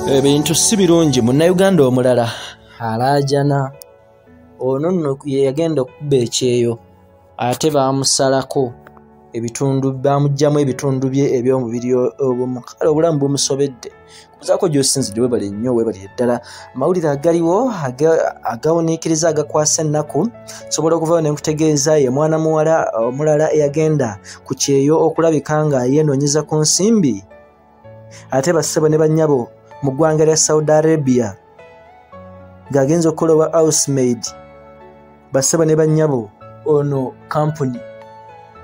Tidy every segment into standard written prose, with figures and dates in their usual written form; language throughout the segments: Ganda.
Ebintu si birungi. Munnayuganda omulala alaajana ono nno ye yagenda okukuba ekyeyo, ate baamusalako ebitundu, baamuggyamu ebitundu bye eby'omubiri obumu. Kale obulamu bumusobedde. Kuzaako gy'osinzidde, weebale nnyo, weebalire ddala. Amawulire agaliwo agawuniikiriza, agakwasa ennaku, nsobola okuvaayo ne nkutegeeza ye mwana muwala omulala eyagenda ku kyeyo okulabika nga yeenoonyeza ku nsimbi, ate bassebo ne bannyabo mu ggwanga lya Saudi Arabia, ng'agenza okukola obwa housemaid. Bassebo ne bannyabo, ono kampuni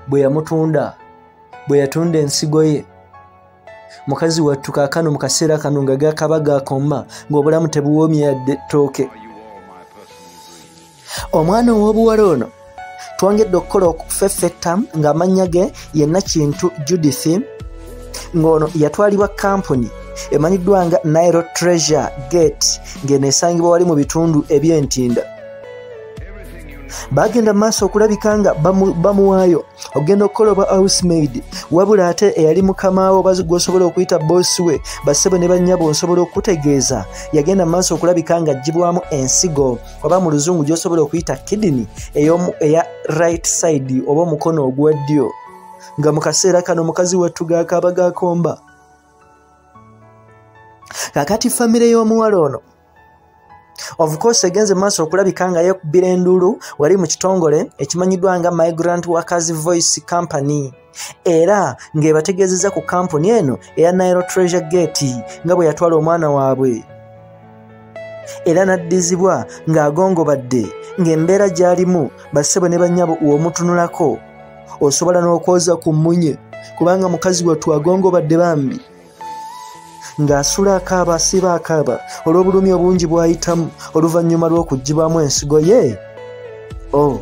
bwe yamutunda, bwe yatunda ensigo ye, mukazi wattu kaakano mu kaseera kano nga gakaba gakomba, ng'obulamu tebuwoomye yadde ttooke. Omwana ow'obuwala ono twongedde okukola okufeffetta ng'amannya ge ye Nakintu Judith, ng'ono yatwalibwa kampuni emanyiddwa nga Nile Treasure Gate, ng'eno esangibwa wali mu bitundu eby'Entinda. Bagenda maaso okulabika nga bamuwaayo okugenda okukola obwa housemaid, wabula ate eyali mukamaawo oba gw'osobola okuyita boosi we, bassebo ne bannyabo, nsobola okutegeeza yagenda maaso okulabika nga aggyibwamu ensigo, oba mu Luzungu gy'osobola okuyita kidney, eya right side oba omukono ogwa ddyo, nga mu kaseera kano mukazi wattu gakaaba gakomba. Kaakati famire y'omuwala ono of course egenze maaso okulabika nga yeekubira enduulu wali mu kitongole ekimanyiddwa nga Migrant Workers Voice Company, era ng'ebategeezezza ku kampuni eno eya Nile Treasure Gate nga bwe yatwala omwana waabwe era n'addizibwa ng'agongobadde, ng'embeera gy'alimu, bassebo ne bannyabo, w'omutunulako osobola n'okwoza ku mmunye, kubanga mukazi wattu agongobadde bambi, ng'asula akaaba, asiiba akaaba olw'obulumi obungi bw'ayitamu oluvannyuma lw'okuggyibwamu ensigo ye. Oh.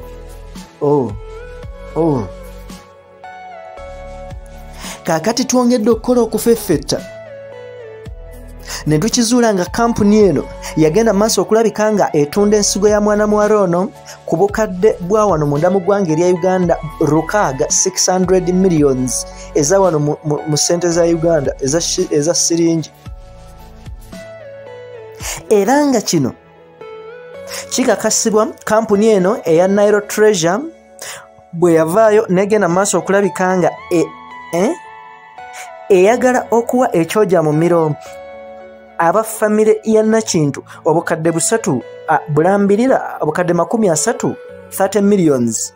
Kaakati twongedde okukola okufeffetta ne tukizuula nga kampuni eno yagenda maaso okulabika nga etunda ensigo ya mwana muwala ono ku bukadde bwa wano munda mu ggwanga erya Uganda 600, 600 millions eza wano mu ssente za Uganda eza siringi. Era nga kino kikakasibwa kampuni eno eya Nile Treasure bwe yavaayo negenda maaso okulabika nga eyagala okuwa ekyoja mu miro aba famire ya Nakintu obukadde 3 bulambirira, obukadde 30, 30 millions,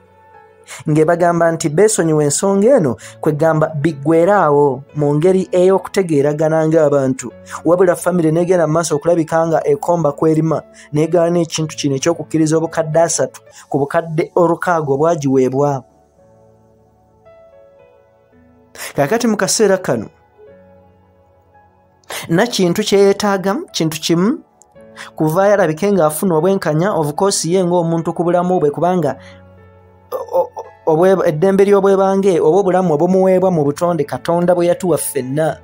ng'ebagamba nti beesonyiwa ensonga eno, kwegamba biggweeraawo mu ngeri ey'okutegeeragana ng'abantu. Wabula famire negenda mu maaso okulabika nga ekomba kwerima, negaana ekintu kino ekyokukkiriza obukadde 30 ku bukadde 6 obwagiweebwa. Kaakati mu kaseera kano Nakintu kyeyeetaaga kintu kimu, kuvaayo alabike ng'afuna obwenkanya, of course ye ng'omuntu ku bulamu bwe, kubanga eddembe ly'obwebange oba obulamu obumuweebwa mu butonde Katonda bwe yatuwa ffenna,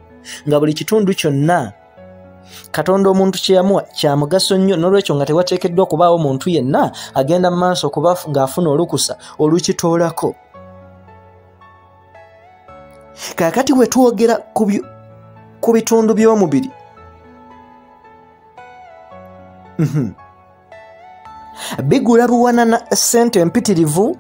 nga buli kitundu kyonna Katonda omuntu kye yamuwa kya mugaso nnyo. N'olwekyo nga tewateekeddwa kubaawo muntu yenna agenda mu maaso kuba ng'afuna olukusa olukitoolako. Kaakati bwe twogera ku bitundu by'omubiri, bigula buwanana ssente empitirivu,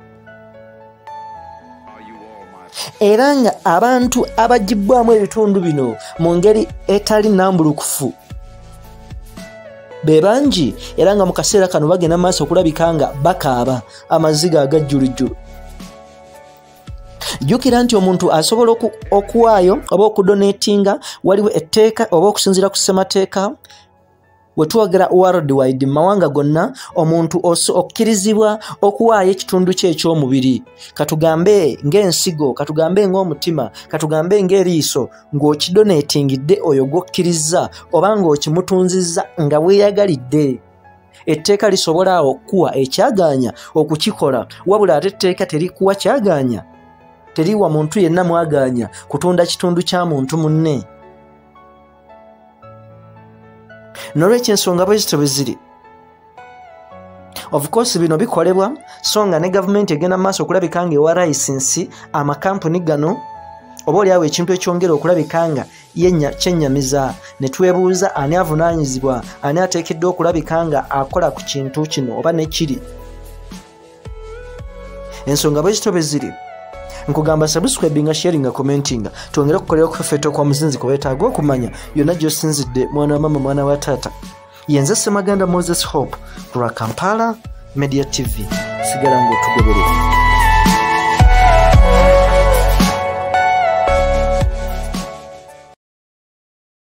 era nga abantu abagibwamu ebitundu bino mu ngeri etali nambulukufu be bangi, era nga mu kaseera kano bagenda maaso okulabika nga bakaaba amaziga agajjulujjulu. Jjukira nti omuntu asobola okuwaayo oba okudonatinga, waliwo etteeka oba okusinziira ku ssemateeka we twogera worldwide, mu mawanga gonna, omuntu okkirizibwa okuwaayo ekitundu kye eky'omubiri, katugambe ng'ensigo, katugambe ng'omutima, katugambe ng'eriiso, ng'okidonatingidde oyo gw'okkirizza oba ng'okimutunzizza nga weeyagalidde. Etteeka lisobola awo okukuwa ekyagaanya okukikola, wabula ate etteeka terikuwa kyagaanya, teriwa muntu yenna mwagaanya kutunda kitundu kya muntu munne. Nolwekyo ensonga bwe zityo bwe ziri. Of course bino bikolebwa, so nga ne gavumenti egenda mu maaso okulabika ng'ewa layisinsi amakampuni gano Oba oliawo ekintu ekyongera okulabika nga kyennyamiza, ne twebuuza ani avunaanyizibwa, ani ateekeddwa okulabika nga akola ku kintu kino oba nekiri. Ensonga bwe zito bwe ziri, nkugamba subscribinga, sharinga, commentinga, twongere okukolera okufefeta okwa muzinzi kwe weetaaga okumanya yonna gy'osinzidde, mwana wa mama, mwana wa taata. Yenze Ssemaganda Moses Hope ku lwa Kampala Media TV. Sigala ng'otugoberera.